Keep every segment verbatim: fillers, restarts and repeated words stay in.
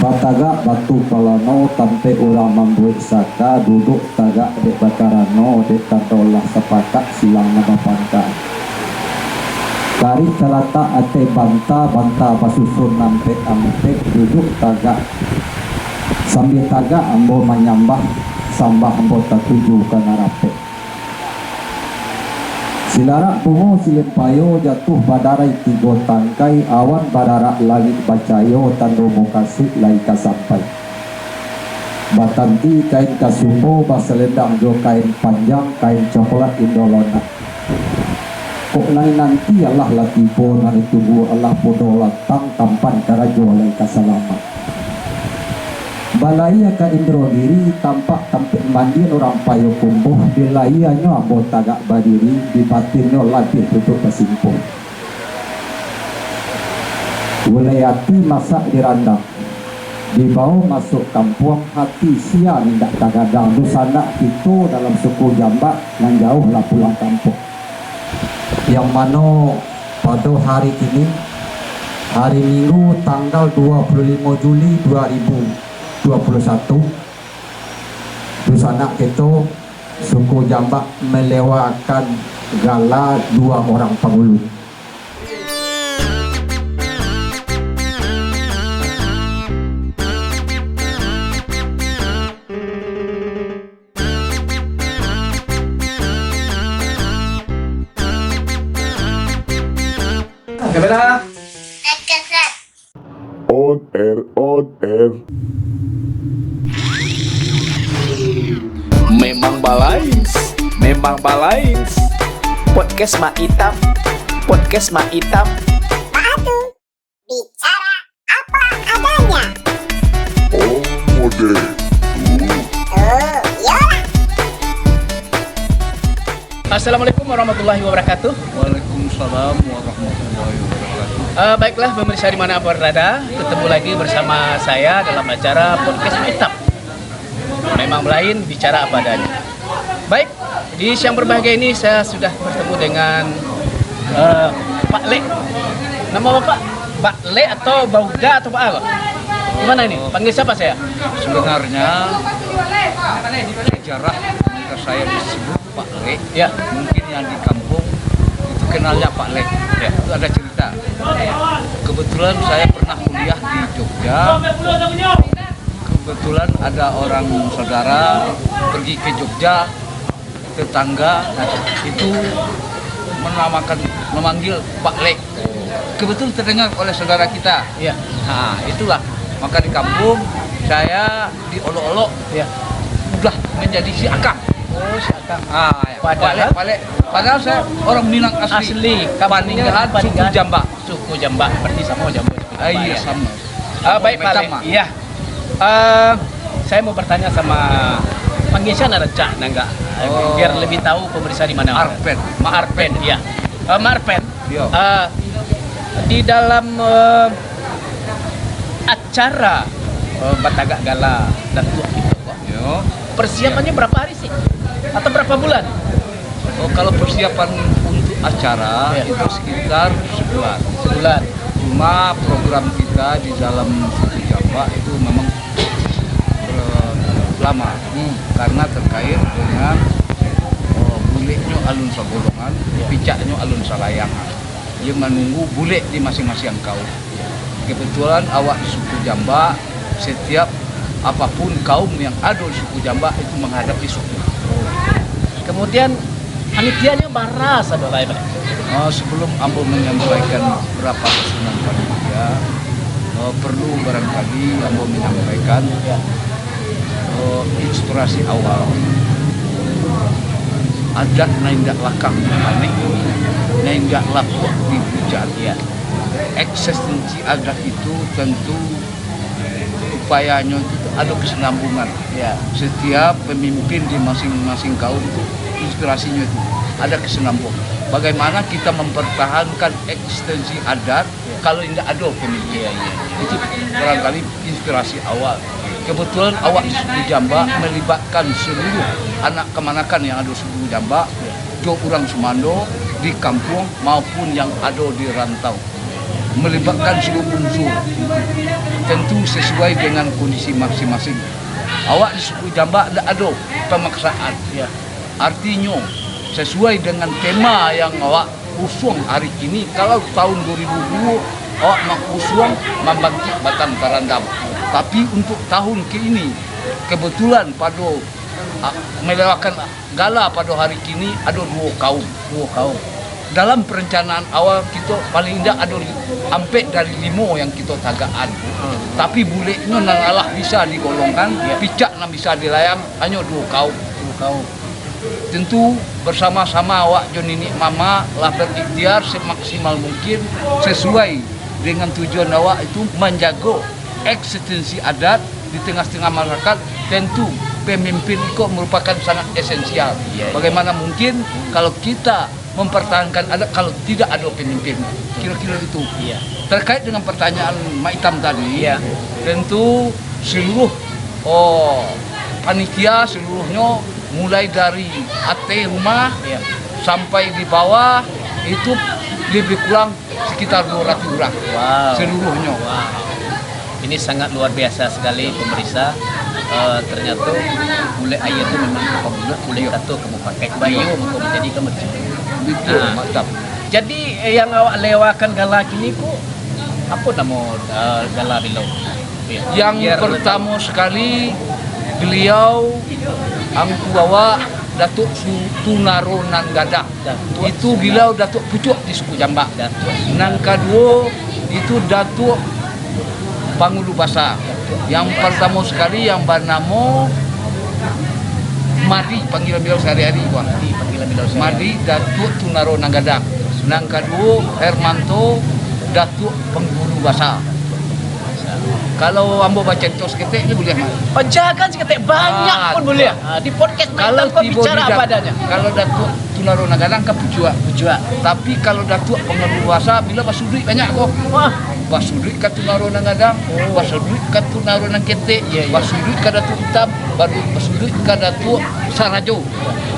Batagak batu palano, tampek urang mambuek saka, duduak tagak dek bakarano, dek tando lah sapakat silang nan bapangka. Karih talatak ateh banta, banta basusun ampek-ampek, duduak tagak. Sambia tagak ambo manyambah, sambah ambo tatuju ka nan rapek. Silarak bungo silin payo, jatuah badarai tigo tangkai, awan bararak langik bacayo, tando mukasuik lai ka sampai. Batanti kain kasumbo, basalendang jo kain panjang, kain coklat Indolonak. Kok nan dinanti alah lah tibo, nan ditunggu alah podo lantang, tampan karajo lai ka salamak. Balayia ka Indrogiri, tampak tampek mandian urang Payokumbuah, di layianyo ambo tagak badiri, di batinnyo labiah duduak basimpuah. Gulai ati masak di randang, dibao masuak kampuang, hati sia indak tagadang, dunsanak kito dalam suku Jambak nan jauah lah pulang kampuang. Yang mano pado hari kini, hari Minggu tanggal dua puluh limo Juli dua ribu dua puluh satu, dunsanak kito suku Jambak malewakan gala dua urang pangulu. Kamera. On air, on air. Memang balain, memang balain. Podcast Mak Itam, podcast Mak Itam. Batu, bicara apa adanya. Oh, mode. Tuh, iyalah. Assalamualaikum warahmatullahi wabarakatuh. Waalaikumsalam warahmatullahi wabarakatuh. Eh, baiklah, pemirsa di mana pun berada, ketemu lagi bersama saya dalam acara Podcast Mak Itam. Memang balain, bicara apa adanya. Baik, di siang berbahagia ini saya sudah bertemu dengan, eh, Pak Lek. Nama Bapak? Pak Lek atau Bauga atau Pak apa? Gimana ini? Panggil siapa saya? Sebenarnya, sejarah ketika saya disebut Pak Lek, ya, mungkin yang di kampung itu kenalnya Pak Lek. Ya. Itu ada cerita. Kebetulan saya pernah kuliah di Jogja. Kebetulan ada orang saudara pergi ke Jogja, tetangga itu menamakan, memanggil Pak Lek. Kebetulan terdengar oleh saudara kita. Iya. Nah, itulah. Maka di kampung saya diolok-olok. Iya. Udah menjadi si Akang. Oh, si Akang. Ah, ya. Padahal Pak Lek, Pak Lek. Padahal saya orang Minang asli. Asli. Kampungnya Paninggahan, Paninggahan, suku Jambak. Suku Jambak, berarti sama Jambak. Ah, iya, ya, sama. Ah, baik, Pak Lek. Iya. Eh, saya mau bertanya sama pangisian rancak nangga, eh, oh, biar lebih tahu pemirsa di mana. Arpen. Mak Arpen, iya. Eh, Mak Arpen. Iya. Eh, di dalam, eh, acara, eh, batagak gala Datuak kito ko, iya, persiapannyo berapa hari sih? Atau berapa bulan? Oh, kalau persiapan untuk acara, iya, itu sekitar sebulan. Sebulan. Cuma program kita di dalam suku Jambak itu memang, eh, lama. Hmm. Karena terkait dengan, eh, buleknyo alun sagolongan, iya, picaknyo alun salayangan. Dia menunggu bulek di masing-masing kaum. Kebetulan awak di suku Jambak, setiap apapun kaum yang ado di suku Jambak itu menghadap di suku. Kemudian, panitianyo bara ado lai, Pak? Ah, sebelum ambo menyampaikan berapa susunan panitia, ah, perlu barangkali ambo menyampaikan, ya, ah, inspirasi awal. Adat nan indak lakang dipanek, nan indak lapuak dipujan. Ya. Eksistensi adat itu tentu upayanyo itu ado kesinambungan. Ya. Setiap pemimpin di masing-masing kaum itu inspirasinyo itu ada kesinambungan. Bagaimana kita mempertahankan eksistensi adat, ya, kalau indak ado pemimpin? Ya, ya. Itu barangkali inspirasi awal. Kebetulan awak di suku Jambak melibatkan seluruh anak kamanakan yang ado suku Jambak, ya, jo urang sumando di kampuang maupun yang ado di rantau. melibatkan seluruh unsur, tentu sesuai dengan kondisi masing-masing. Awak di suku Jambak ndak ado pemaksaan. Ya. Artinyo, sesuai dengan tema yang awak usuang hari kini, kalau tahun dua ribu dua, awak mausuang mambangkik Batang Tarandam. Tapi untuk tahun kini, kebetulan pado, ah, melewakan gala pado hari kini ado duo kaum. Duo kaum. Dalam perencanaan awal kito paling indak ado li-, ampek dari limo yang kito tagakan. Hmm. Tapi buleknyo nan alah bisa digolongkan, ya, picak nan bisa dilayang hanyo duo kaum. Duo kaum. Tentu bersama-sama awak jo niniak mamak lah berikhtiar semaksimal mungkin sesuai dengan tujuan awak itu manjago eksistensi adat di tengah-tengah masyarakat, tentu pemimpin iko merupakan sangat esensial. Iya, iya. Bagaimana mungkin kalau kita mempertahankan adat kalau tidak ada pemimpin? Kira-kira itu. Iya. Terkait dengan pertanyaan Mak Itam tadi, iya, tentu seluruh, oh, panitia seluruhnyo mulai dari ateh rumah, iya, sampai di bawah itu lebih kurang sekitar dua ratus urang. Wow. Seluruhnyo. Wow. Ini sangat luar biasa sekali, pemirsa. Eh, ternyata bulek aia tu memang ka pambunuah, bulek, iya, kato ka mupakaik. Bayo, iya, mako manjadi ka mati. Betul, nah, mantap. Jadi, eh, yang awak lewakan gala kini ko, apo namo, eh, gala bilo? Iya. Yang pertamo sekali, beliau, angku awak, Datuk Su-, Tunaro Nan Gadang. Datuak. Itu beliau Datuak Pucuak di suku Jambak. Datuak. Nan kaduo, itu Datuak Pangulu Basa. Yang partamo sakali yang banamo Madi, panggilan beliau sahari-hari, Bang. Madi, panggilan beliau sahari-hari. Madi Datuak Tunaro Nan Gadang. Nan kaduo, Hermanto Datuak Pangulu Basa. Kalau ambo bacarito saketek ni buliah, Mak? Pajakan saketek, banyak pun buliah. Ah, di podcast Mak Itam ko bicara apo adanya. Kalau Datuak Tunaro Nan Gadang kan pucuak. Pucuak. Tapi kalau Datuak Pangulu Basa, bilo basuduik banyak ko. Wah. Basuduik ka Tunaro Nan Gadang, oh, basuduik ka Tunaro Nan Ketek, iya, iya, basuduik ka Datuak Itam, baru basuduik ka Datuak Sarajo.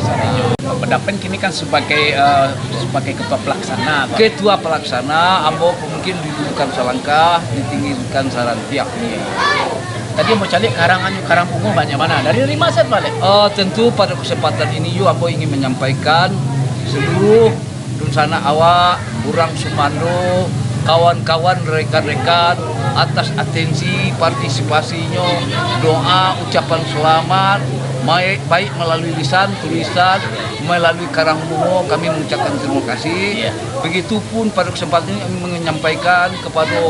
Sarajo. Bang Dapen kini kan sebagai, eh, sebagai ketua pelaksana, Bang. Ketua pelaksana, ambo mungkin diundukan salangkah, ditinggikan sarantiak. Iya. Tadi ambo caliak karang anu, karang bungo banyak bana. Dari, dari ma sajo, Bang? Eh, tentu pada kesempatan ini yo ambo ingin menyampaikan seluruh dunsanak awak, urang sumando, kawan-kawan, rekan-rekan, atas atensi, partisipasinyo, doa, ucapan selamat, mai-, baik melalui lisan, tulisan, melalui karang bungo, kami mengucapkan terima kasih. Iya. Begitupun pada kesempatan ini kami menyampaikan kepada,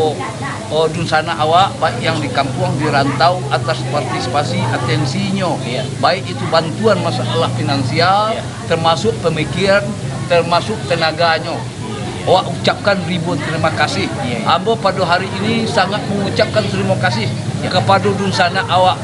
oh, dunsanak awak, baik yang di kampuang, di rantau, atas partisipasi atensinyo, iya, baik itu bantuan masalah finansial, iya, termasuk pemikiran, termasuk tenaganyo. Awak ucapkan ribuan terima kasih. Iya, iya. Ambo pado hari ini sangat mengucapkan terima kasih, iya, kepada dunsanak awak.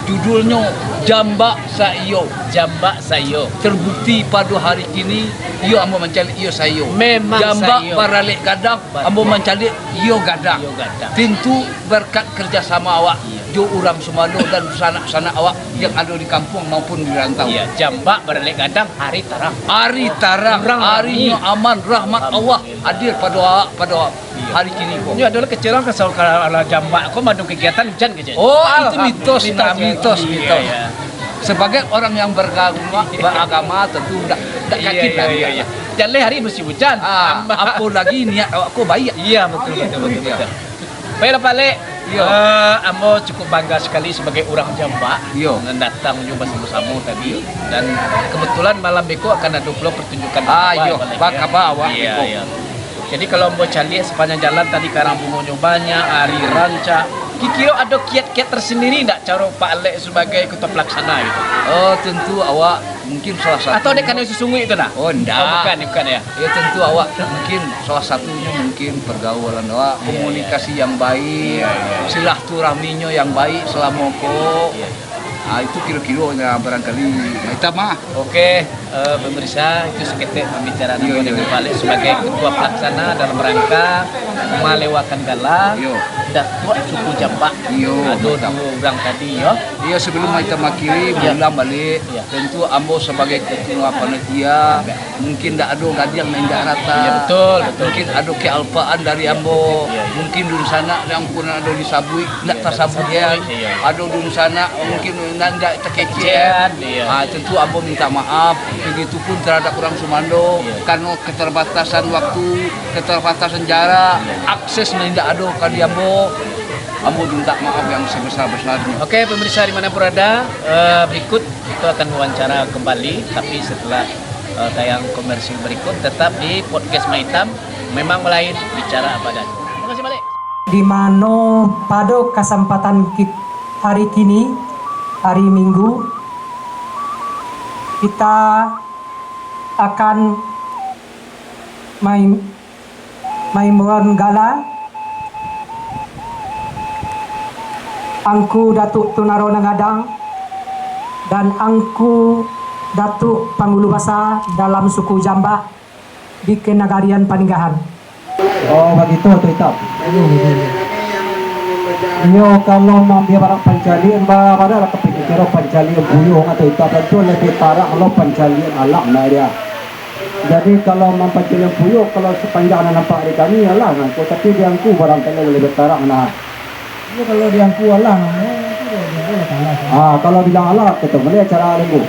Judulnyo Jambak Saiyo. Jambak Saiyo. Terbukti pado hari kini, iyo ambo mancaliak iyo saiyo. Memang Jambak saiyo. Baralek gadang, batua, ambo mancaliak iyo gadang. Iyo gadang. Tentu berkat kerjasama awak, iya, jo urang sumando dan sanak-sanak awak, iya, yang ado di kampuang maupun di rantau. Iya, Jambak Baralek Gadang, ari tarang. Ari tarang, urang arinyo rami. Aman, rahmat, alhamdulillah, Allah hadir pado awak, pado awak. Iya. Hari kini ko. Inyo ado lah kecil urang ka, ka, ka Jambak ko mandung kegiatan hujan kecil. Oh, itu mitos, alhamdulillah, mitos, iya, mitos. Iya. Sebagai orang yang beragama, iya, beragama tentu ndak, ndak, iya, yakin, iya, lah, iya, iya. Jaleh hari musim hujan. Ah, apo lagi niat awak ko baik. Iya, betul, betul, betul, iya, betul. Baiklah, Pak Lek. Iya. Eh, ambo cukup bangga sekali sebagai urang Jambak, iya, nan datang jo basamo-samo tadi. Iya. Dan kebetulan malam beko akan ado pulo pertunjukan, ah, bakaba, iya, Pak Lek, ya. Bakaba awak, iya, beko. Iya. Jadi, kalau ambo caliak sapanjang jalan tadi, karang bungonyo banyak, ari rancak. Kiro-kiro ado kiat-kiat tersendiri ndak caro Pak Lek sebagai ketua pelaksana gitu? Oh, tentu awak mungkin salah satu. Atau dek karano sasungguah itu, nah? Oh, ndak. Oh, bukan, bukan, ya? Ya, tentu awak mungkin salah satunyo mungkin pergaulan awak, iya, iya, komunikasi yang baik, iya, iya, silaturahminyo yang baik selama ko. Iya, iya. Ah, itu kiro-kiro nya barangkali. Nah, itu mah. Oke. Eh, pemirsa, itu saketek pambicaraan Iyo, ambo iyo, dengan iyo. Balik sebagai ketua pelaksana dalam rangka malewakan gala Iyo. Datuak suku Jambak. Iyo, Ado mantap. Duo urang tadi, yo. Iyo, sebelum kita makiri, Iyo. Baulang balik, Iyo. Tentu ambo sebagai ketua panitia, Iyo. Mungkin ndak ado gadiang nan indak rata. Iyo, betul, betul, Mungkin betul. Ado kealpaan dari Iyo, ambo. Iyo, iyo. Mungkin dunsanak yang pun ado disabuik, ndak Iyo, tasabuik, tasabuik, iyo. Ado dunsanak mungkin nan ndak takecekan. Kecekan, iyo. Ah, tentu ambo minta maaf. Begitupun terhadap urang sumando, Iyo. Karena keterbatasan waktu, keterbatasan jarak, Iyo. Akses nan indak ado ka di ambo. Ambo minta maaf yang sebesar-besarnya. Oke, pemirsa di mana pun berada, eh, berikut kita akan wawancara kembali, tapi setelah, eh, tayang komersil berikut, tetap di Podcast Maitam, memang lain bicara apa adanya. Terima kasih balik. Di mano pado kasempatan kit-, hari kini, hari Minggu, kita akan main-, maimbauan gala Angku Datuak Tunaro Nan Gadang dan Angku Datuak Pangulu Basa dalam suku Jambak di Kenagarian Paninggahan. Oh, bagitu, Atuak Itam. Iyo, kalau mambiak barang pancalian, ba-, baralah ka pikiro pancalian buyuang, Atuak Itam, tantu labiah tarang lo pancalian alam, nah, dia. Jadi, kalau mampancalian buyuang, kalau sapanjang nan nampak di kami, alah, nangko, tapi di angku barangkali labiah tarang, nah. Iyo, kalau di angku alah, namo, itu di angku lah, alah. Ah, kalau bilang alah, kita mulai acara minggu.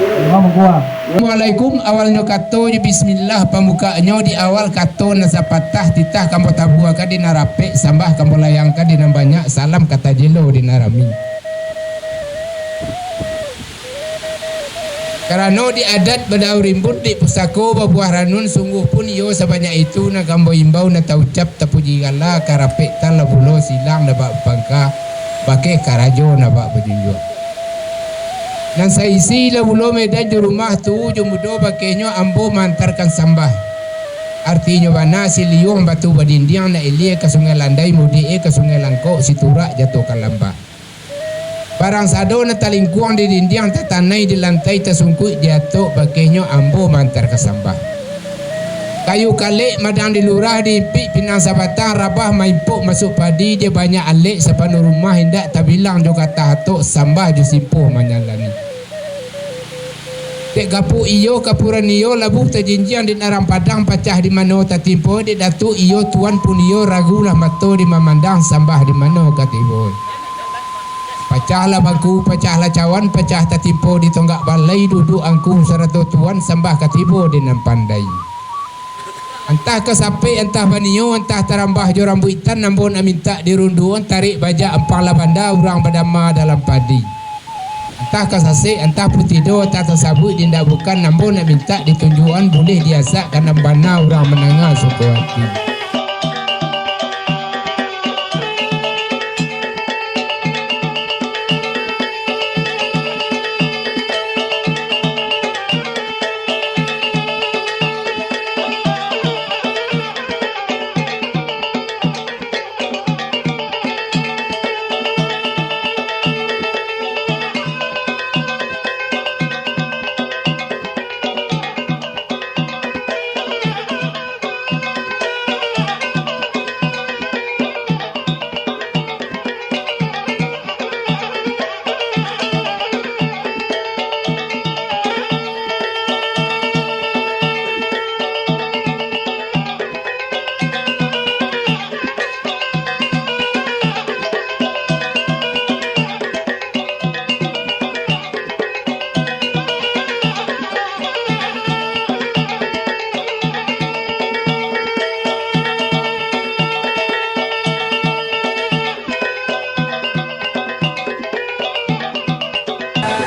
Memang minggu, ah. Assalamualaikum, awalnyo kato jo bismillah, pambukaannyo di awal kato nan sapatah, titah ka ambo tabuakan di nan rapek, sambah ka ambo layangkan di nan banyak, salam ka tajelo di nan rami. Karano di adat badaun rimbun, di pusako babuah ranun, sungguah pun iyo sabanyak itu nan ka ambo imbau, nan taucap tapuji gala, ka rapek tan lah pulo silang, dapek bapangka, bakeh karajo nan bak bajunjuang. Nan saisi lah pulo medan jo rumah, tuo jo mudo, bakehnyo ambo maantakan sambah. Artinyo bana, si liuang batu badindiang, nan ilia ka Sungai Landai, mudiak e ka Sungai Langkok, si turak jatuah ka lambah. Barang sado nan talingkuang di dindiang, tatanai di lantai, tasungkuik di atok, bakehnyo ambo maantakan sambah. Kayu kalek madang di lurah, diimpik pinang sabatang, rabah maimpok masuak padi, jo banyak alek sapanuah rumah, indak tabilang jo katah atok, sambah jo simpuah manyalangi. Dek gapuak iyo, kapuran iyo, labuah tajinjiang di nan arang padang, pacah di mano tatimpo, dek datuak iyo, tuan pun iyo, ragu lah mato di mamandang, sambah di mano ka tibo. Pacahlah bangku, pacahlah cawan, pacah tatimpo di tonggak balai, duduak angku sarato tuan, sambah ka tibo di nan pandai. Antah ka sapek, antah banio, antah tarambah jo rambuik itam, ambo nak mintak dirunduan, tarik bajak ampang lah banda, urang badama dalam padi. Antah ka sasek, antah pun tido, antah tasabuik di indak bukan, ambo nak mintak ditunjuakan, buliah diasak ka nan bana, urang mandanga suko ati.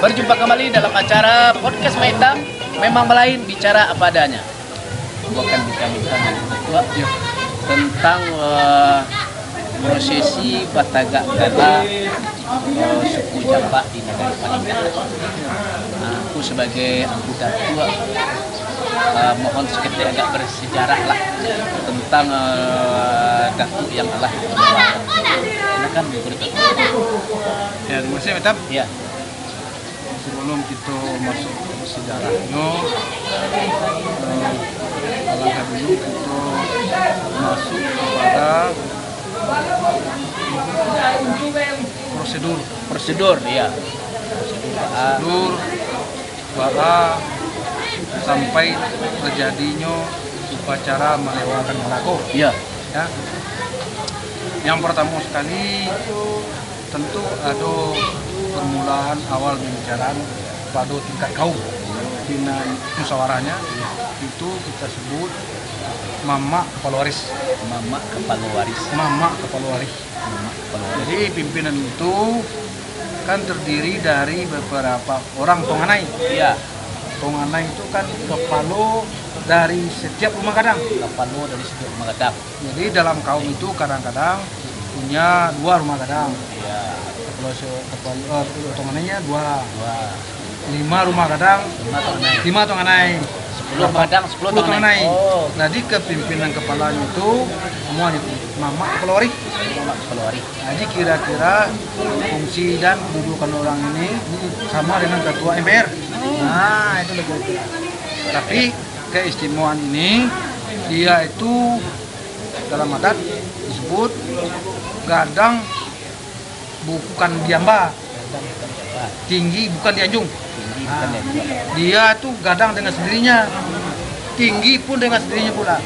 Berjumpa kembali dalam acara Podcast Maitam, memang lain bicara apa adanya. Bukan bincang-bincang yang kuat, yo, tentang, eh, prosesi batagak gala, eh, suku Jambak di Nagari Paninggalan. Nah, aku sebagai angku datuak, eh, mohon saketek agak bersejarah lah tentang, eh, datuak yang alah ditinggalkan. Silakan, Guru Datuak. Ya, terima kasih, Maitam. Ya. Sebelum kita masuk ke sejarahnyo, eh, alangkah dulu kita masuk kepada prosedur. Prosedur, ya. Prosedur, ah. Prosedur baa sampai terjadinyo upacara malewakan anak ko. Ya. Ya. Yang pertama sekali, tentu ado permulaan awal pembicaraan pado tingkat kaum. Di nan musawarahnyo, itu kita sebut mamak kepala waris. Mamak kepala waris. Mamak kepala waris. Mamak kepala waris. Jadi, pimpinan itu kan terdiri dari beberapa orang tonganai. Iya. Tonganai itu kan kepala dari setiap rumah gadang. Kepala dari setiap rumah gadang. Jadi, dalam kaum itu kadang-kadang punya dua rumah gadang. Iya. Kepala se-, kepala, eh, tonganainya dua. Dua. Lima rumah gadang. Lima tonganai. Lima tonganai. Sepuluh rumah gadang, sepuluh tonganai. Oh. Jadi, kepimpinan kepalanya itu semua itu mamak kepala waris. Mamak kepala waris. Jadi, kira-kira fungsi dan kedudukan orang ini sama dengan ketua M P R. Nah, itu begitu. Tapi keistimewaan ini, dia itu dalam adat disebut gadang bukan diamba, tinggi bukan dianjung. Tinggi bukan dianjung. Dia tu gadang dengan sendirinya, tinggi pun dengan sendirinya pula.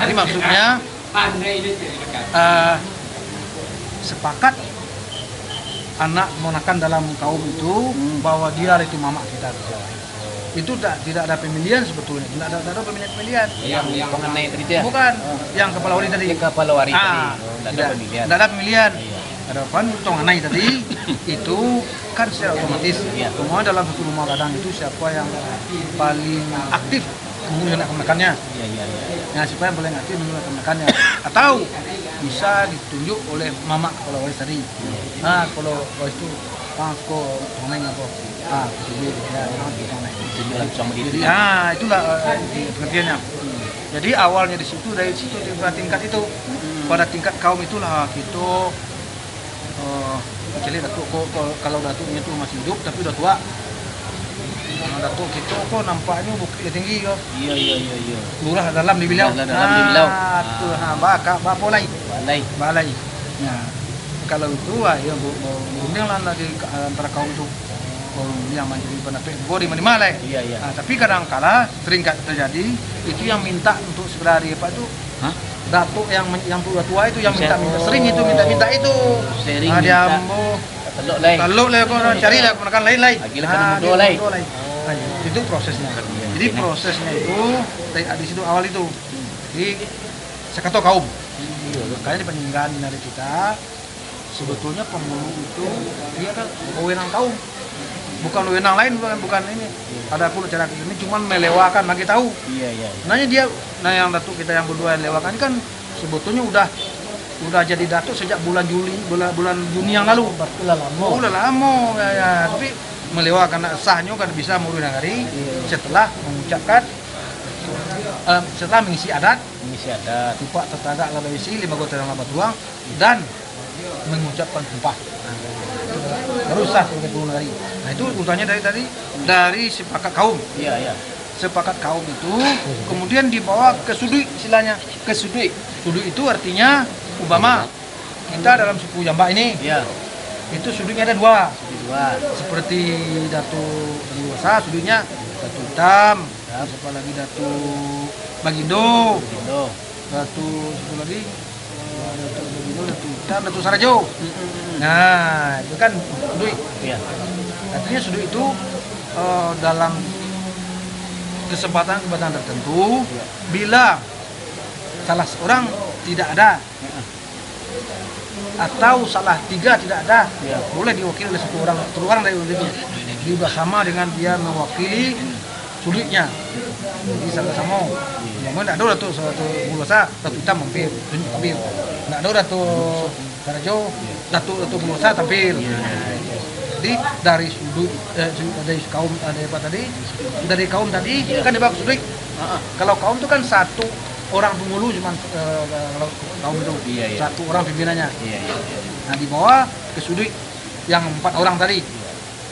Jadi, maksudnya, eh, sepakat anak keponakan dalam kaum itu, hmm, bahwa dia lah itu mamak kita. Itu tak, tidak ada pemilihan sebetulnya. Tidak ada, tidak ada pemilihan-pemilihan. Yang, yang tonganai tadi tu, ya? Bukan. Oh. Yang kepala waris tadi. Yang kepala waris tadi. Ah, oh, tidak ada pemilihan. Tidak ada pemilihan. Iya. Adapun tonganai tadi, itu kan secara otomatis. Iya. Semua dalam satu rumah gadang itu siapa yang paling aktif mengurus anak keponakannya. Iya, iya, iya. Nah, siapa yang paling aktif mengurus anak keponakannya. Atau bisa ditunjuk oleh mamak kepala waris tadi. Iya. Ah, kepala waris tu, "Bang, ko tonganai apo?" Ah, ko sudut, ya, "Bang, ko tonganai." Ditunjuk langsung begitu. Jadi, ah, itulah, eh, pengertiannya. Jadi, awalnya di situ, dari situ, di tingkat itu. Hmm. Pada tingkat kaum itulah kita, eh, caliak Datuk, ko-, ko-, kalau Datuknyo tu masih hidup, tapi udah tua. Nah, Datuk kito ko nampaknyo bukik lah tinggi ko. Iya, iya, iya, iya. Lurah dalam di bilau. Lurah dalam di bilau. Ah, tu, ha, ba-, ka-, ba-, balai. Balai. Balai. Nah, kalau itu, ah, ya, bu-, bu-, berunding lah di ka-, antara kaum tu. Baru yang manjadi pandapek juo di ma-ma lai. Iya, iya. Ah, tapi kadang kala sering ka-, terjadi, itu yang minta untuk segera di apa tu, Hah? Datuk yang men-, yang tua-tua itu yang minta-minta. Sering itu minta-minta itu. Sering minta. Ah, dia ambo. Talok lai. Talok lai ko, cari lah keponakan lain lai. Agiah lah ka nan mudo lai. Ah, itu prosesnya. Jadi prosesnya itu dari, di situ awal itu. Jadi sakato kaum. Iya, makanya di paninggalan dari kita, sebetulnya penghulu itu dia kan wewenang kaum. Bukan wewenang lain, bukan, bukan ini. Adapun acara ini cuman melewakan, bagi tahu. Iya, iya, iya. Sebenarnya dia, nah, yang Datuk kita yang berdua yang lewakan kan sebetulnya udah, udah jadi Datuk sejak bulan Juli, bulan, bulan Juni yang lalu. Berarti lah lama. Oh, udah lama, ya, ya. Tapi melewakan sahnyo kan bisa mengurus nagari setelah mengucapkan, eh, setelah mengisi adat. Mengisi adat. Tupak tatagak lah baisi, limbago tadang lah batuang, dan mengucapkan sumpah. Baru sah sebagai penghulu nagari. Nah, itu urutannya dari tadi, dari sepakat kaum. Iya, iya. Sepakat kaum itu kemudian dibawa ke suduik istilahnya. Ke suduik. Suduik itu artinya umpama kita dalam suku Jambak ini. Iya. Itu suduiknya ada dua. Suduik dua. Seperti Datuk Dewasa, suduiknya Datuk Hitam, siapa lagi, Datuk Bagindo. Bagindo. Datuk, satu lagi, eh, Datuk Bagindo, Datuk Hitam, Datuk Sarajo. Mm-mm. Nah, itu kan suduik. Iya. Artinya suduik itu, eh, dalam kesempatan-kesempatan tertentu, iya, bila salah seorang tidak ada, iya, atau salah tiga tidak ada, iya, boleh diwakili oleh satu orang, satu orang dari itu. Juga sama dengan dia mewakili suduiknya. Jadi, sama-sama. Namun ndak ado Datuk, Datuk Penguasa, Datuk Hitam mampir, tunjuk mampir. Ndak ado Datuk Sarajo, Datuk, Datuk Penguasa tampil. Jadi, dari suduik, eh, su-, dari kaum, eh, dari apa tadi? Dari kaum tadi, kan dibawa ke suduik. Kalau kaum tu kan satu orang penghulu, cuman, eh, kalau kaum itu, iya, iya, satu orang pimpinannya. Iya, iya, iya. Nah, dibawa ke suduik yang empat orang tadi.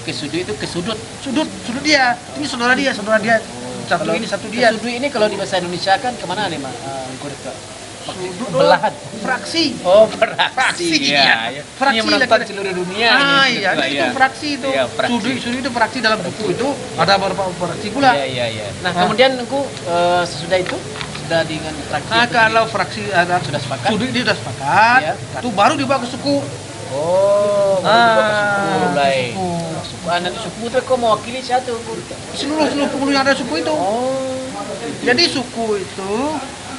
Ke suduik itu ke sudut. Sudut, sudut dia. Ini saudara dia, saudara dia. Satu Kalau ini, satu dia. Suduik ini kalau di bahasa Indonesia kan kemana nih, Mak? Ah, Ngku Datuk. Sudut belahan. Fraksi. Oh, fraksi. Fraksi, ya, ya. Fraksi. Ini menonton lagi. Seluruh dunia ini, ah, iya, itu, itu ya. Fraksi itu. Iya, fraksi. Sudut, sudut itu fraksi dalam buku itu ada beberapa fraksi pula. Iya, iya, iya. Nah, ah, kemudian Ngku, eh, sesudah itu sudah dengan fraksi. Ah, itu kalau fraksi ada sudah sepakat. Sudut ini sudah sepakat. Iya. Itu baru dibawa ke suku. Oh, baru dibawa ke suku, ah, mulai. Suku. Suku, ah, nanti suku itu kau mewakili siapa tuh, Ngku? Seluruh, seluruh penghulu yang ada suku itu. Oh. Jadi suku itu,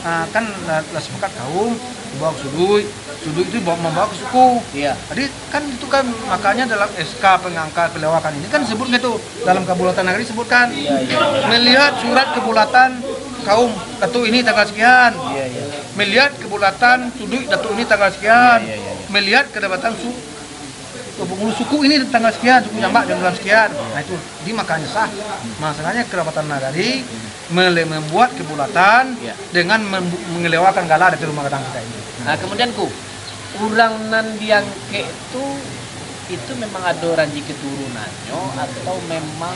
ah, kan lah, lah sepakat kaum, dibawa ke suduik, suduik itu bawa, membawa ke suku. Iya. Jadi kan itu kan makanya dalam S K pengangkat pelewakan ini kan sebutnya itu dalam kabulatan nagari sebutkan. Iya, iya. Melihat surat kabulatan kaum Datuk ini tanggal sekian. Iya, iya. Melihat kabulatan suduik Datuk ini tanggal sekian. Iya, iya, iya. Melihat kedapatan su-, pengurus suku ini tanggal sekian, suku Jambak jam sekian. Nah, itu, jadi makanya sah. Masalahnya kerapatan nagari mele-, membuat kabulatan, ya, dengan membu-, mengelewakan gala dari rumah gadang kita ini. Nah, kemudian Ngku, urang nan diangkek tu, itu memang ado ranji keturunannyo atau memang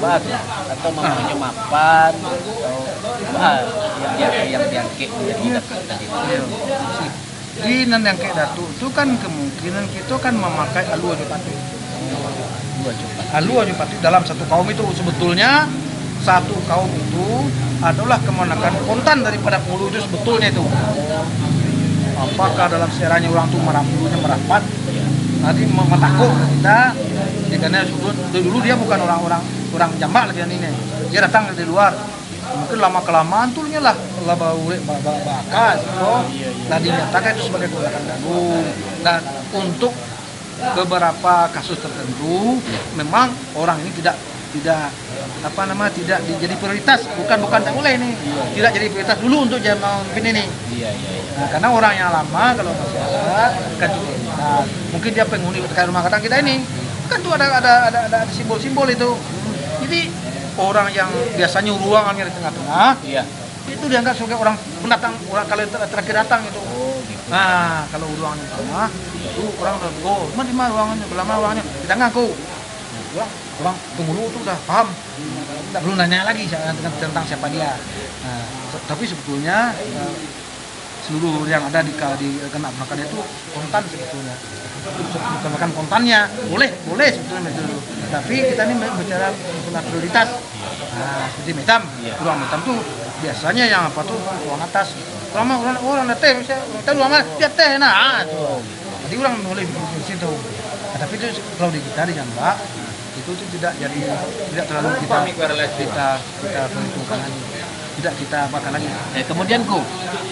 bagus atau mempunyai, ah, mapan atau, ah, yang, yang, yang diangkek menjadi, iya, datuk tadi? Iya. Di nan diangkek datuk tu kan kemungkinan kito kan mamakai alua jo patuik. Alua jo patuik. Alua jo patuik dalam satu kaum itu sebetulnya, satu kaum itu adalah kamanakan kontan daripada penghulu itu sebetulnya itu. Apakah dalam sejarahnya urang tu marap-, dulunya marapat, nanti ma-, matakuk ka kita, dikana sudah dari dulu dia bukan orang-orang, orang Jambak lah dia ni, dia datang dari luar. Mungkin lama-kelamaan tu nyo lah, lah baurek ba-, ba-, baakan, gitu. Lah dinyatakan itu sebagai kamanakan gandum. Dan untuk beberapa kasus tertentu, memang orang ini tidak, tidak, apa nama, tidak dijadi prioritas. Bukan, bukan tak boleh ni. Tidak jadi prioritas dulu untuk jamaah memimpin ini. Iya, iya, iya. Nah, karena orang yang lama kalau masih ada, kan itu prioritas. Mungkin dia penghuni rumah gadang kita ini. Kan tu ada, ada, ada, ada simbol-simbol itu. Jadi, orang yang biasanya uruangannya di tengah-tengah, iya, itu dianggap sebagai orang pendatang, orang kalau ter-, terakhir datang itu. Oh, gitu. Nah, kalau uruangannya di tengah, itu orang udah, "Oh, mana, di mana uruangannya? Belah mana uruangannya?" Di tangan kau. Orang, orang penghulu tu udah paham. Tak perlu nanya lagi sa-, tentang, tentang siapa dia. Nah, se-, tapi sebetulnya, eh, seluruh yang ada di ka-, di kena penangkapan itu kontan sebetulnya. Bukan, bukan kontannya, boleh, boleh sebetulnya itu. Tapi kita ni bicara masalah prioritas. Nah, seperti Metam, iya, urang Metam tu biasanya yang apa tu, urang atas. Urang, urang, urang ateh, misalnya, urang ateh, urang di ateh, nah, ah, tu. Jadi urang boleh di situ. Nah, tapi tu kalau di kita di Jambak, itu tu tidak jadi, tidak terlalu kita, kita, kita perhitungkan lagi. Tidak kita apakan lagi. Eh, kemudian, Ngku,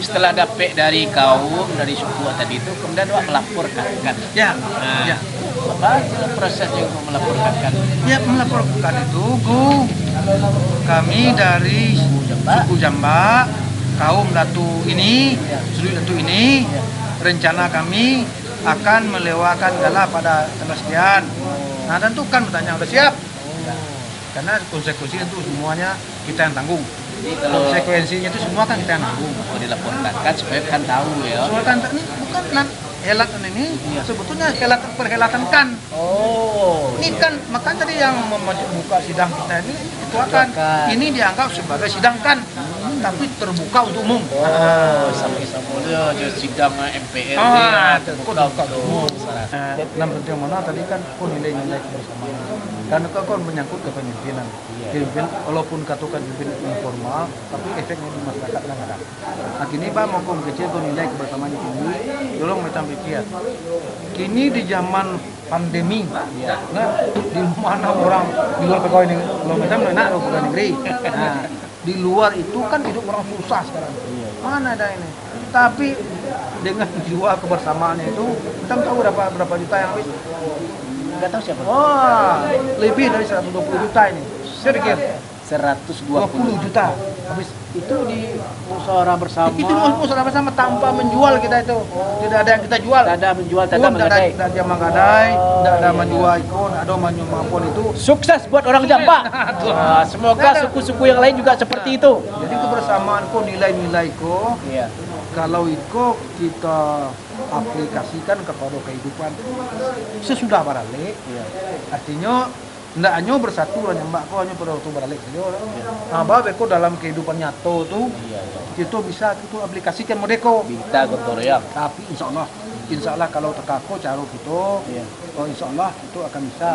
setelah dapek dari kaum, dari suku tadi tu, kemudian awak melaporkan, kan? Ya, nah, ya. Apa prosesnya untuk melaporkan, kan? Ya, melaporkan itu, Ngku, kami dari suku Jambak, kaum Datu ini, ya, suku Datu ini, ya, rencana kami akan melewakan gala pada tanggal sekian. Nah, tentu kan bertanya, "Udah siap?" Karena konsekuensi itu semuanya kita yang tanggung. Jadi, kalau konsekuensinya itu semua kan kita yang tanggung. Kalau dilaporkan kan supaya kan tahu, ya. Soalnya kan ini bukan nan helat ini, iya, sebetulnya helat perhelatan kan. Oh, ini iya, kan, makanya tadi yang mem-, buka sidang kita ini, ketua kan, ketua kan, ini dianggap sebagai sidang kan, tapi terbuka untuk umum. Oh, sama-sama dia, dia sidang M P R, ah, dia terbuka untuk umum. Nah, nan penting mana tadi kan, oh, nilai-nilai kebersamaan. Karena kan, kan menyangkut kepemimpinan. Iya. Pimpin, walaupun katakan pimpin informal, tapi efeknya di masyarakat kan ada. Nah, kini, Pak, mau kecil kau nilai kebersamaan tinggi, tolong macam pikir. Kini di zaman pandemi, iya, nah, di mana orang di luar pegawai negeri, kalau macam enak kalau pegawai negeri. Nah, di luar itu kan hidup orang susah sekarang. Iya. Mana ada ini? Tapi dengan jiwa kebersamaannya itu, kita tahu berapa, berapa juta yang habis? Nggak tahu siapa. Wah, lebih dari seratus dua puluh juta ini. Saya pikir. Seratus dua puluh juta habis. Itu di musyawarah bersama. Itu di musyawarah bersama tanpa menjual kita itu. Oh. Tidak ada yang kita jual. Tak ada menjual, tak ada menggadai. Tidak ada yang menggadai, tidak ada menjual iko, tidak ada menjual apapun itu. Sukses buat orang Jambak. Tuh. Ah, semoga suku-suku yang lain juga seperti itu. Jadi kebersamaan ko, nilai-nilai ko, iya, Kalau iko kita aplikasikan kepada kehidupan sesudah baralek, Iya. artinya ndak hanyo bersatu lah jambak ko hanyo pada waktu baralek sajo lah. Iya. Nah, ba beko dalam kehidupan nyato tu, Iya, iya. kita bisa kita aplikasikan modeko. Bintang kotor ya. Tapi insya Allah, insya Allah kalau takako caro kita, Iya. oh, insya Allah itu akan bisa.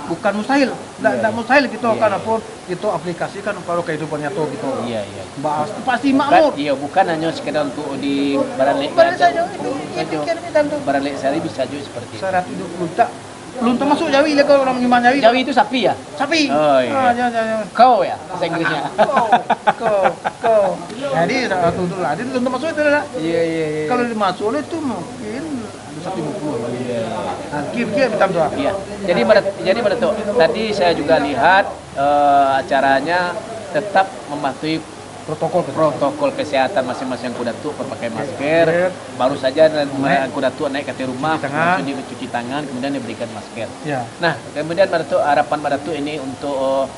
Bukan mustahil, ndak, Iya, ndak iya. mustahil kita Iya, akan iya. apa, kita aplikasikan kalau kehidupan nyato kita. Iya, iya. Bahas, pasti Bukan, makmur. iya, bukan hanya sekedar untuk di baralek Baralek aja. saja, itu, Saja. itu kira kita tu. Baralek sehari bisa juga seperti itu. Saratus dua puluh tak, belum termasuk jawi lah kalau orang nyumbang jawi. Jawi itu sapi ya? Sapi. Oh, iya. Ah, jangan, jangan, jangan. Kau ya, bahasa Inggrisnya. Kau, kau, kau. Jadi, saratus tu lah. Jadi, belum termasuk itu lah. Iya, iya, iya. Kalau dimasuk oleh itu mungkin ada satu lima puluh. Iya. Nah, kira-kira macam tu lah. Iya. Jadi, pada, jadi pada tu, tadi saya juga lihat, eh, acaranya tetap mematuhi Protokol kesehatan. protokol kesehatan masing-masing. Kuda tu berpakai masker. Masker. Baru saja Naik. kuda tu naik ke atas rumah, Cuci tangan. langsung dia cuci tangan, kemudian diberikan masker. Ya. Nah, kemudian pada tu harapan pada tu ini untuk,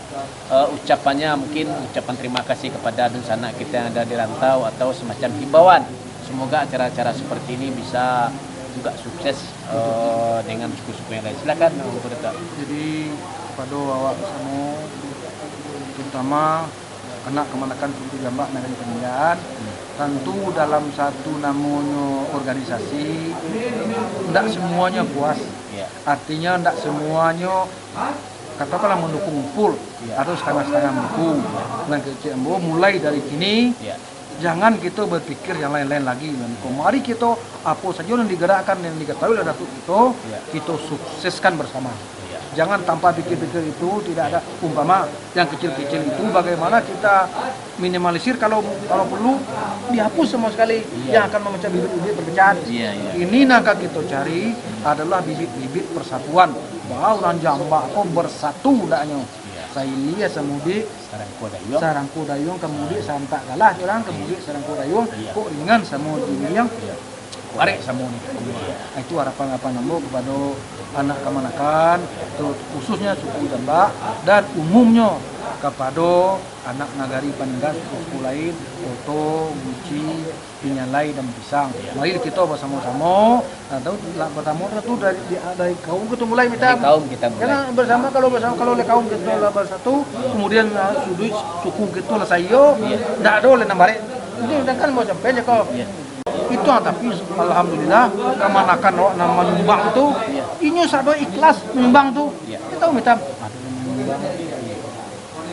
eh, ucapannya mungkin ucapan terima kasih kepada dunsanak kita yang ada di rantau atau semacam himbauan. Semoga acara-acara seperti ini bisa juga sukses, eh, dengan suku-suku yang lain. Silakan, Guru Datuk. Jadi, kepada awak semua, terutama anak kamanakan Suku Jambak Nagari Paninjaan, tantu dalam satu namonyo organisasi, ndak semuanya puas. Ya. Artinya, ndak semuanya, katakanlah, mendukung full, Ya. atau setengah-setengah mendukung. Nah, kecek ambo, mulai dari kini, Ya. jangan kita berpikir yang lain-lain lagi. Mari kita, apa saja yang digerakkan, yang diketahui oleh Datuk kita, Ya. kita sukseskan bersama. Ya. Jangan tanpa pikir-pikir itu, tidak ada umpama yang kecil-kecil itu, bagaimana kita minimalisir, kalau, kalau perlu dihapus sama sekali Iya. yang akan memecah bibit-bibit perpecahan. Iya, iya. Ini nan ka kita cari adalah bibit-bibit persatuan. Bahwa urang Jambak ko bersatu ndaknyo. Iya. Sailia samudik, Sarangko dayuang. sarangko dayuang, kamudik Iya. santak galah urang, Iya. kamudik sarangko dayuang, Iya. kok ringan samo diriang. Iya. Arek samo ni. Nah, itu harapan-harapan ambo kepada anak kamanakan, tu khususnya suku Jambak, dan umumnyo kepada anak nagari Paninjaan, suku-suku lain, Koto, Guci, Pinyalai, dan Pisang. Mari kita bersama-sama, nah, tahu, lah, pertama tu dari, di, dari kaum kita mulai, Mitam. Dari kaum kita mulai. Jangan bersama, kalau bersama, kalau oleh kaum kita lah bersatu, kemudian, ah, sudut suku kita lah saiyo, Iya. ndak ada oleh nambarek. Itu kan mau sampai je kau. Iya. Itu, ah, tapi alhamdulillah, kamanakan awak nan manyumbang tu, Iya. inyo sado ikhlas manyumbang tu. Iya. Kita tahu, Mitam.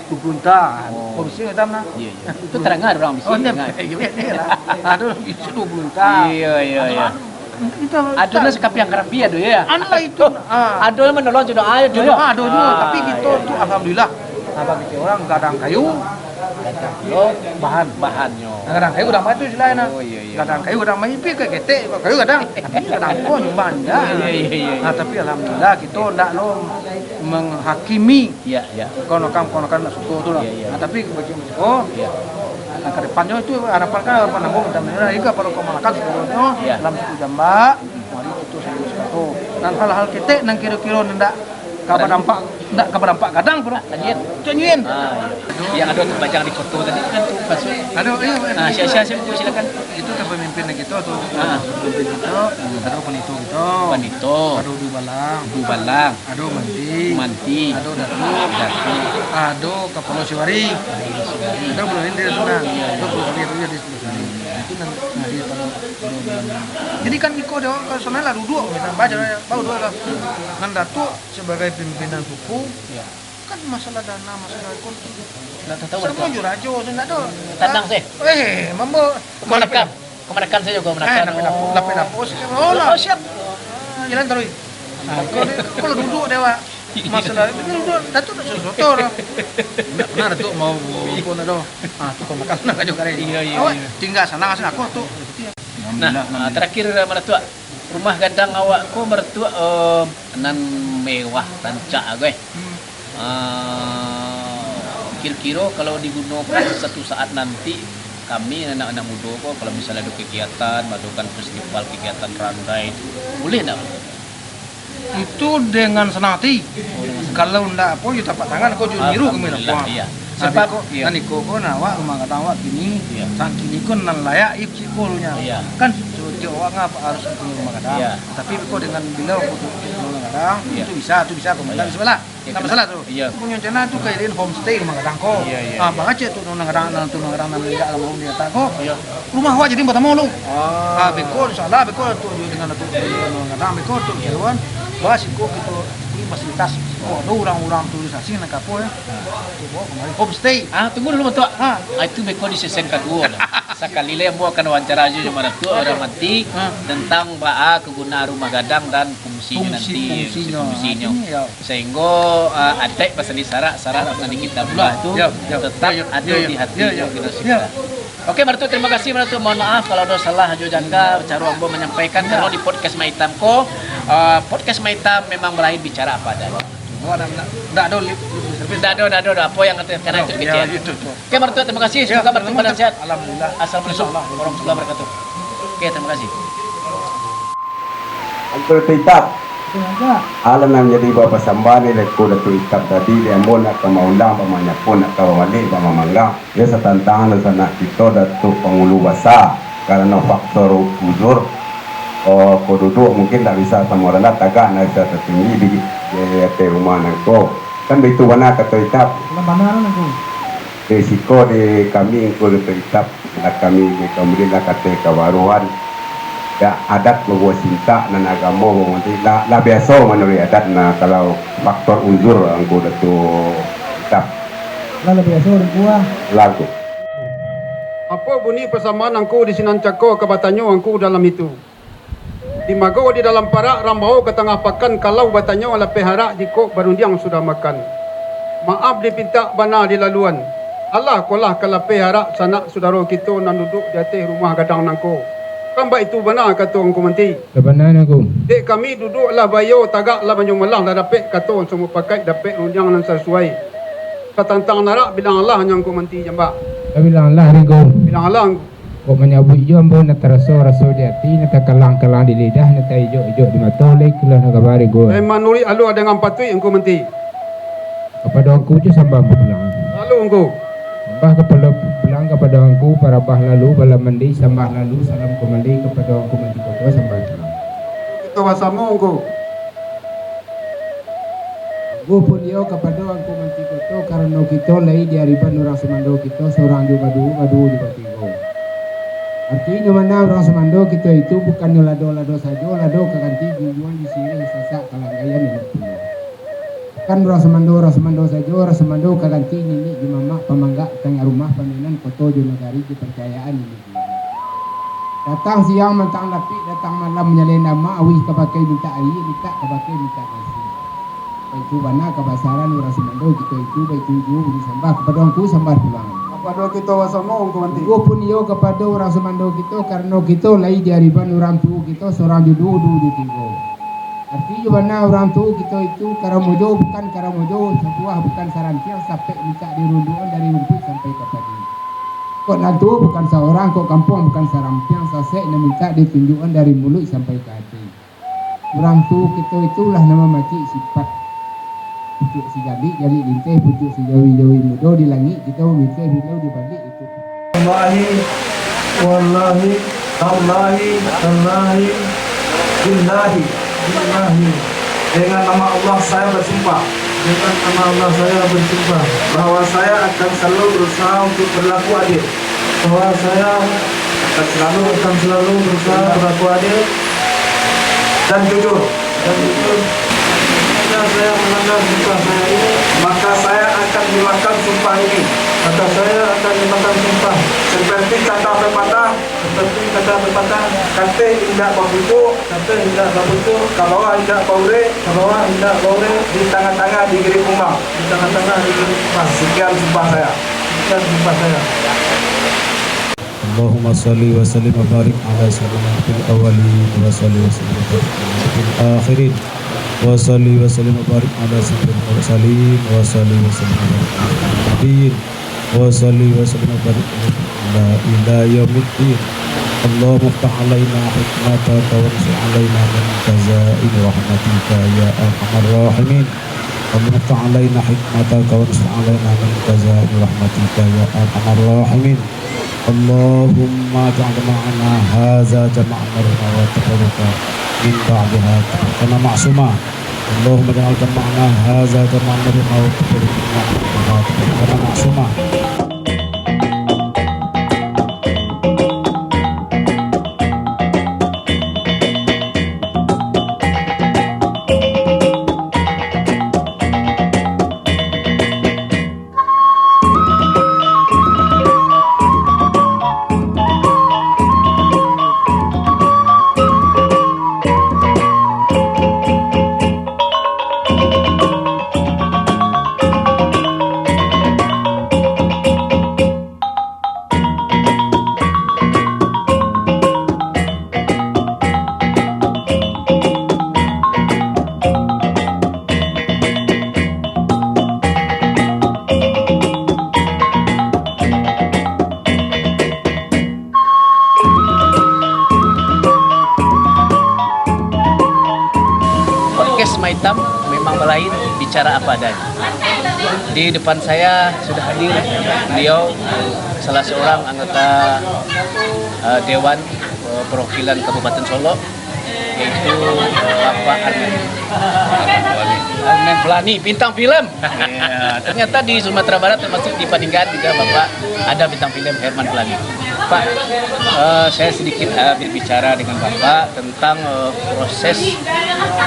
Dua puluh unta, Oh. kondisi Mitam nah. Iya, iya. Itu terdengar orang bisi, Oh, dengar. iya, iya lah. Ado bisi dua puluh unta. Iya, iya, iya. Ado lah sakapiang karapi ado, ya? Ado lah itu. Ah. Ado lah manolong jodoh, ah, jodoh. Jodoh, ah, ado juga. Ah, Tapi kita iya. tu, alhamdulillah. Nah, bagi orang gadang kayu, Gadang pulo bahan. bahannyo. Nah, gadang kayu gadang bahan tu istilahnyo. Oh, iya, iya. Gadang kayu gadang bahan, ipi ka ketek, kayu gadang. Tapi gadang ko nyumbang je. Iya, iya, iya, iya. Nah, tapi alhamdulillah, kita ndak lo menghakimi Iya, iya. Kawan-kawan, kawan-kawan nak suko tu lah. Iya, iya. Nah, tapi bagi Meksiko, Iya. nah, ke depannyo itu harapan kan, harapan ambo mudah-mudahan juga para kamanakan sebenarnya Iya. dalam suku Jambak, mari kita serius ka tu. Dan hal-hal ketek nan kiro-kiro ndak ka Kadang. badampak, ndak ka badampak gadang, bro. Ndak nyuin. Ndak nyuin. Ah, iya. Yang ada terbajang di foto tadi kan tu maksud. Aduh, iya, iya. Ah, siap-siap, siap, silakan. Itu kan pemimpin kita tu. Ah. Pemimpin kita, ada panito kita. Panito. Ada dubalang. Dubalang. Ado manti. Manti. Ado datu. Datu. Ado kapalo siwari. Kapalo siwari. Ado bulan ini dia senang. Ado bulan ini dia di sebelah sini. Itu nan, nah, dia tahu. Jadi kan iko dia, kalau sana lah duduk, misalnya baca, baru dua lah. Nan datuk sebagai pimpinan suku, Ya. kan masalah dana, masalah kon. Ndak tahu Semua mereka. jurajo, ndak ada. Tenang, sih. Eh, mambo. Kemanakan? Kemanakan saja, kemanakan. Eh, lapeh dapur, Oh. lapeh dapur, siap. Oh, lah. Oh, siap. Ah, jalan terus. Ah, kalau dia, kalau duduk dia, Wak. Masalah itu duduk, Datuk nak soto dah. Ndak pernah Datuk mau pun ada. Ah, tu kemanakan nak aja kali. Iya, iya, Awak iya. tinggal sana, kasih aku tu. Nah, Alhamdulillah, ah, alhamdulillah. terakhir, Maratua. Rumah gadang awak ko, Maratua, eh, nan mewah, rancak aku, eh. Hmm. Ah, kiro-kiro kalau digunokan satu saat nanti, kami anak-anak mudo ko, kalau misalnya ada kegiatan, madakan festival, kegiatan randai, boleh ndak? Itu dengan senang hati. Oh, dengan senang. Kalau ndak apo, yo tapak tangan, ko jo nyiru kami Alhamdulillah, nampak. iya. Sabab, beko, iyo. Nan iko ko, nah, awak rumah gadang awak kini, iyo, sangkini ko nan layak isi ko dulunya. Iyo. Kan setiap awak ngapa harus punya rumah gadang. Iyo. Tapi beko dengan bila aku tu rumah gadang, iyo, itu bisa, itu bisa, komentar, iyo, bisa lah. Iyo, tak masalah tu. Iyo. Punyo rencana tu kayak homestay rumah gadang ko. Iyo, iyo, ah, iyo. Bangacek tu rumah gadang, nan tu rumah gadang nan indak lamo di datang ko. Iyo. Rumah awak jadi pertama lu. Ah. Ah, beko, insyaallah, beko tu dengan tu rumah gadang, beko tu jalan. Bahas iko kita ini fasilitas. Ko ado urang-urang turis asing nan kapo, yo. Nah. Cubo kamari. Homestay. Ah, tunggu dulu, Matuak. Ah. Ah, itu beko di sesi kaduo lah. Sakali lai ambo akan wawancara jo Matuak, urang manti, ah, tentang baa kagunaan rumah gadang dan fungsinyo nanti, fungsinyo. Fungsinyo. Ah, ini, yo. Sahinggo, ah, adaik basandi sarak, sarak basandi kitabullah tu tetap ado di hati kita. Oke, Matuak, terima kasih, Matuak. Mohon maaf kalau ado salah jo jangka caro ambo manyampaikan, karano di podcast Maitam ko, ah, podcast Maitam memang balahir bicara apa adanya. Oh, ada, ndak, ndak ado lip, lip service. Ndak ado, ndak ado, ndak ado. Apo nan kata, kena itu kecil. Oke, Matuak, terima kasih. Semoga Matuak sama-sama sehat. Alhamdulillah. Assalamualaikum warahmatullahi wabarakatuh. Oke, terima kasih. Angku Datuak Itap. Alah nan jadi bapasambahan ni dek Angku Datuak Itap tadi, dek ambo nak ka maulang, pamanyapo nak ka bamalik, pamamanggang. Yo, satantang dunsanak kito Datuak Pangulu Basa, karano faktor uzur, oh, ko duduak mungkin ndak bisa samo randah, tagak ndak bisa tatinggi di, di ateh rumah nangko. Kan baitu bana kato Itap. Lah bana nangko. Di siko di kami Angku Datuak Itap, lah kami di kamari lah kateh kabaruan. Ya, adat babuah sintak, nan agamo babuah sintak, lah, lah biaso manuruik adat, nah, kalau faktor uzur Angku Datuak Itap. Lah, lah biaso, Angku, ah. Lah, Angku. Apo bunyi pasambahan Angku di sinan cako ka batanyo Angku dalam itu? Di mago di dalam parak, rambao ka tangah pakan, kalau batanyo lapeh arak, jikok barundiang sudah makan. Maaf dipintak bana dilaluan. Alah, kolah ka lapeh arak sanak sudaro kito nan duduak di ateh rumah gadang nangko. Kan baitu bana kato Angku Manti. Lah bana, Angku. Dek kami duduak lah baiyo, tagak lah manyomalah, lah dapek kato samupakaik, dapek rundiang nan sasuai. Satantang narak bilang alah nyo Angku Manti jambak. Lah bilang alah, Angku. Bilang alah, Angku. Kok manyabuik jo ambo, nan taraso raso di ati, nan takalang-kalang di lidah, nan taijok-ijok di mato, lai kilo nan kabari, Angku. Lai manuruik alua dengan patuik, Angku Manti. Kapado Angku jo sambah ambo pulang. Lalu, Angku. Sambah kapado pulang kapado Angku, parabah lalu, balamandi, sambah lalu, salam kambali kapado Angku Manti Koto, sambah pulang. Kito basamo, Angku. Angku pun iyo kapado Angku Manti Koto, karano kito lai diariban urang sumando kito, surang jo baduo, baduo jo batigo. Artinyo bana, urang sumando kito itu bukannyo lado-lado sajo, lado ka ganti junjuang di siriah sasak kalanggaian indak punyo. Bukan urang sumando, urang sumando sajo, urang sumando ka ganti niniak jo mamak, pamanggak, tangah rumah, paminan koto jo nagari, jo parcayaan niniak. Datang siang mantang lapik, datang malam manyalai namak, auih ka pakai mintak aia, mintak ka pakai mintak nasi. Baitu bana kabasaran urang sumando kito itu, baitu juo bunyi sambah kapado Angku, sambah pulang. Kapado kito basamo, Angku Manti. Sungguahpun iyo kapado urang sumando kito, karano kito lai diariban urang tuo kito, surang jo duo, duo jo tigo. Artinyo bana urang tuo kito itu, karamojo bukan karamojo, sabuah bukan sarantiang, sapek mintak dirunduakan dari rumpuik sampai ka padi. Kok nan tuo bukan saurang, kok kampuang bukan sarampiang, sasek nan mintak ditunjuakan dari muluik sampai ka ati. Urang tuo kito itulah nan mamacik sipat. Pucuak si jalik, jalik linteh, pucuak si jawi, jawi mudo, di langik kito minteh, bilo di balik itu. Wallahi, wallahi, tallahi, tallahi, billahi, billahi. Dengan nama Allah saya bersumpah. Dengan nama Allah saya bersumpah. Bahwa saya akan selalu berusaha untuk berlaku adil. Bahwa saya akan selalu, akan selalu berusaha berlaku adil dan jujur. Dan jujur. Jika saya melanggar sumpah saya ini, maka saya akan hilangkan sumpah ini. Maka saya akan hilangkan sumpah. Seperti kata pepatah, seperti kata pepatah, kateh indak bapucuk, kateh indak bapucuk, ka bawah indak baurek, ka bawah indak baurek, di tangah-tangah digirik kumbang, di tangah-tangah digirik kumbang. Sekian sumpah saya. Sekian sumpah saya. Allahumma salli wa sallim wa barik ala sayyidina fil awwalin, wa salli wa sallim wa barik ala fil akhirin, wa salli wa sallim wa barik ala sayyidil mursalin, wa salli wa sallim wa barik ala nabiyyin, wa salli wa sallim wa barik ala ila yaumiddin. Allahumma iftah alaina hikmataka wa ansur alaina min khazaini rahmatika ya arhamar rahimin. وانشر علينا حكمتك وانشر علينا من خزائن رحمتك يا أرحم الراحمين. اللهم اجعل جمعنا هذا جمعا مرحوما وتفرقنا من بعدها تفرقا معصوما. اللهم اجعل جمعنا هذا جمعا مرحوما وتفرقنا من بعدها تفرقا معصوما. Podcast Maitam memang balain, bicara apa adanya. Di depan saya sudah hadir beliau, salah seorang anggota, eh, Dewan, eh, Perwakilan Kabupaten Solok, yaitu Bapak Armen. Armen Pelani. Armen Pelani, bintang film. Ya, ternyata di Sumatera Barat, termasuk di Paninggalan juga, Bapak, ada bintang film Herman Pelani. Pak, eh, saya sedikit, eh, berbicara dengan Bapak tentang, eh, proses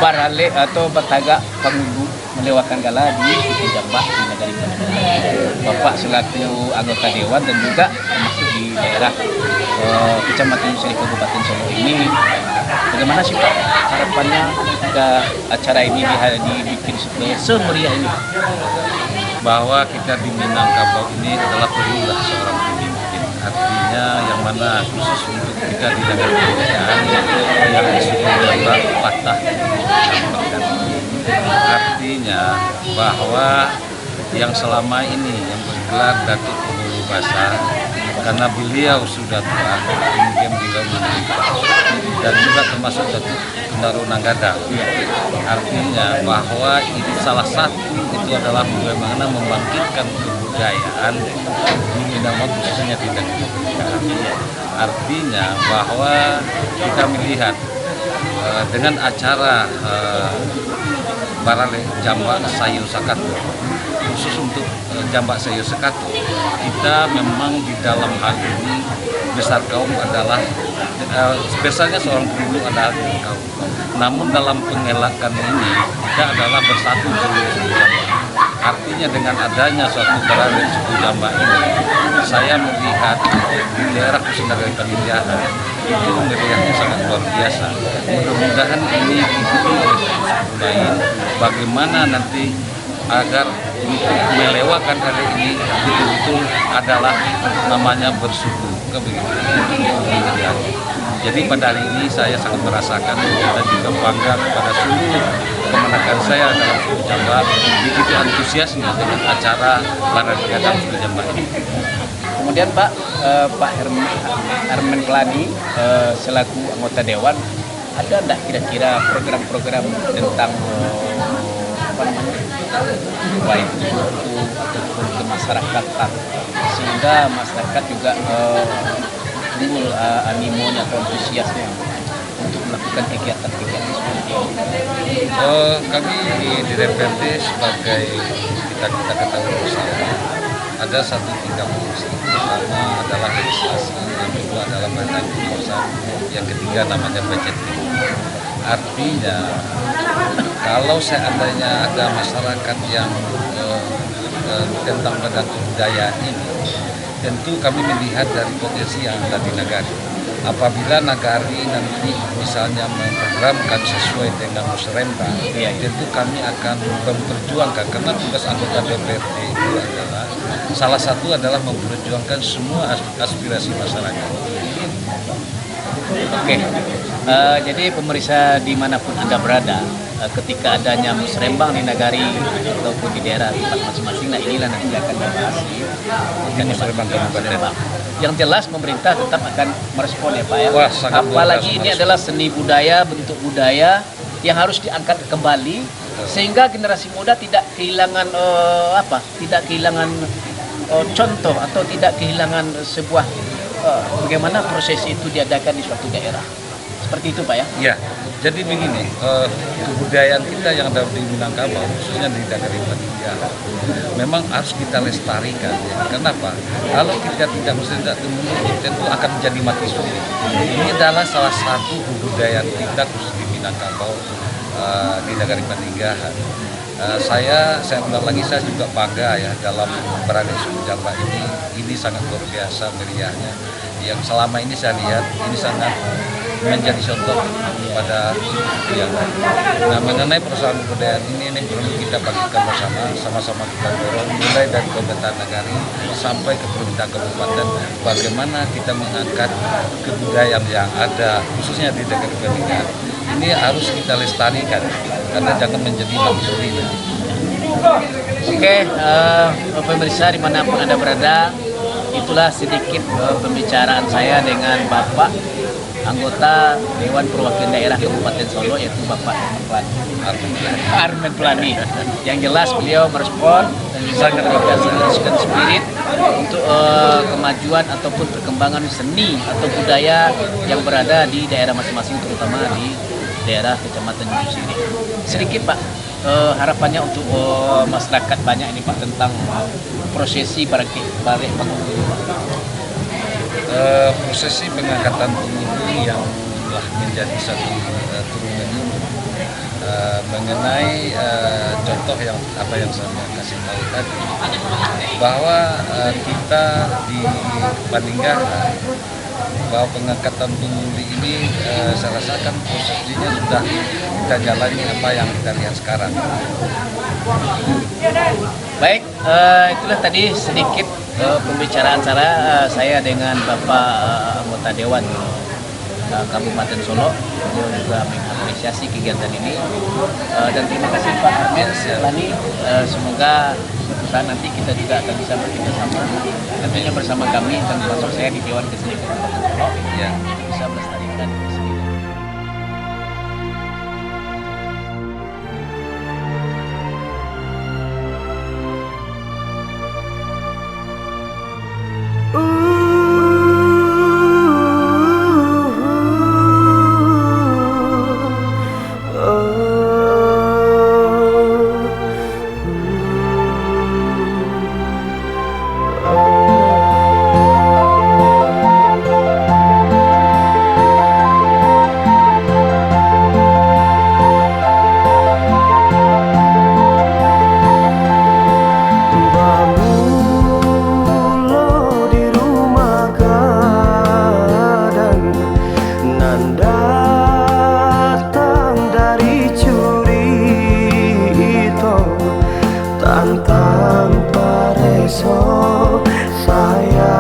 baralek atau batagak pangulu malewakan gala di Suku Jambak di Nagari Paninggalan. Bapak selaku anggota dewan dan juga termasuk di daerah, eh, Kecamatan Musari, Kabupaten Solok ini, bagaimana sih, Pak, harapannya ketika acara ini diha-, dibikin supaya semeriah ini? Bahwa kita di Minangkabau ini adalah perlulah seorang pemimpin. Artinya, yang mana khusus untuk kita di Nagari Paninggalan, yang di Suku Jambak patah. Artinya bahwa yang selama ini yang bergelar Datuk Pangulu Basa, karena beliau sudah tua, kemudian beliau menderita, dan juga termasuk Datuk Kendaro Nan Gadang. Artinya bahwa ini salah satu, itu adalah bagaimana membangkitkan kebudayaan di Minangkabau, khususnya di Nagari Paninggalan. Artinya bahwa kita melihat, eh, dengan acara, eh, baralek Jambak Sayur Sakato, khusus untuk, eh, Jambak Sayur Sakato, kita memang di dalam hal ini besar kaum adalah, eh, besarnya seorang pangulu adalah besar kaum. Namun dalam pengelakan ini, kita adalah bersatu seluruh suku Jambak. Artinya, dengan adanya suatu baralek suku Jambak ini, saya melihat di daerah khusus Nagari Paninggalan itu meriahnya sangat luar biasa. Mudah-mudahan ini diikuti oleh suku lain, bagaimana nanti agar untuk melewakan hari ini betul-betul adalah namanya bersyukur, kan begitu. Jadi pada hari ini saya sangat merasakan dan juga bangga kepada seluruh kemanakan saya dalam suku Jambak, begitu antusiasnya dengan acara baralek dalam suku Jambak ini. Kemudian, Pak, eh, Pak Herm-, Herman Kelani, eh, selaku anggota dewan, ada ndak kira-kira program-program tentang, eh, apa namanya, baik itu ataupun kemasyarakatan, sehingga masyarakat juga, eh, timbul, eh, animonya atau antusiasnya untuk melakukan kegiatan-kegiatan seperti ini? Eh, kami di D P R D sebagai kita, kita ketahui bersama, ada satu tingkat fungsi. Pertama adalah legislasi, yang kedua adalah badan pengawasan, yang ketiga namanya budgeting. Artinya, kalau seandainya ada masyarakat yang, eh, eh, tentang badan budaya ini, tentu kami melihat dari potensi yang ada di nagari. Apabila nagari nanti misalnya memprogramkan sesuai dengan musrembang, iya, iya, tentu kami akan memperjuangkan, karena tugas anggota D P R D itu adalah, salah satu adalah memperjuangkan semua as-, aspirasi masyarakat. Oke. Eh, jadi pemirsa dimanapun Anda berada, eh, ketika adanya musrembang di nagari ataupun di daerah tempat masing-masing, nah, inilah nanti akan dibahas di, di musrembang kabupaten. Yang jelas, pemerintah tetap akan merespon, ya, Pak, ya. Wah, sangat luar biasa merespon. Apalagi ini adalah seni budaya, bentuk budaya yang harus diangkat kembali Sehingga generasi muda tidak kehilangan, eh, apa, tidak kehilangan, eh, contoh atau tidak kehilangan sebuah, eh, bagaimana proses itu diadakan di suatu daerah. Seperti itu, Pak, ya? Ya, jadi begini, eh, kebudayaan kita yang ada di Minangkabau, khususnya di Nagari Patinggahan, memang harus kita lestarikan, ya. Kenapa? Kalau kita tidak, mesti tidak, tentu akan jadi mati suri. Ini adalah salah satu kebudayaan kita khusus di Minangkabau, eh, di Nagari Patinggahan. Eh, saya, saya ulang lagi, saya juga bangga, ya, dalam berada di Suku Jambak ini. Ini sangat luar biasa meriahnya. Yang selama ini saya lihat, ini sangat menjadi contoh pada, ya. Nah, mengenai persoalan kebudayaan ini, ini perlu kita bangkitkan bersama, sama-sama kita dorong, mulai dari pemerintah nagari sampai ke pemerintah kabupaten, bagaimana kita mengangkat kebudayaan yang ada, khususnya di Nagari Patinggahan. Ini harus kita lestarikan, karena jangan menjadi mati suri. Oke, eh, pemirsa dimanapun Anda berada, itulah sedikit, eh, pembicaraan saya dengan Bapak anggota Dewan Perwakilan Daerah Kabupaten Solok, yaitu Bapak Arman Pelani. Arman Pelani. Yang jelas, beliau merespon dan juga memberikan spirit untuk, eh, kemajuan ataupun perkembangan seni atau budaya yang berada di daerah masing-masing, terutama di daerah Kecamatan Tanjung Sirih. Sedikit, Pak, eh, harapannya untuk, eh, masyarakat banyak ini, Pak, tentang prosesi barangkek barek pangulu ini, Pak. Eh, prosesi pengangkatan pangulu yang telah menjadi satu, eh, turun-menurun, eh, mengenai, eh, contoh yang apa yang saya kasih tahu tadi, bahwa, eh, kita di Patinggahan, bahwa pengangkatan pangulu ini, eh, saya rasakan prosesnya sudah kita jalani apa yang kita lihat sekarang. Baik, eh, itulah tadi sedikit, eh, pembicaraan saya, eh, saya dengan Bapak, eh, anggota Dewan, eh, Kabupaten Solok. Beliau juga mengapresiasi kegiatan ini. Eh, dan terima kasih, Pak Arman Pelani. Eh, semoga suatu saat nanti kita juga akan bisa bekerja sama, tentunya bersama kami dan termasuk saya di Dewan Kesenian Kabupaten Solok, ya, bisa melestarikan kesenian. Bamulo di rumah gadang, nan datang dari curito, tantang pareso saya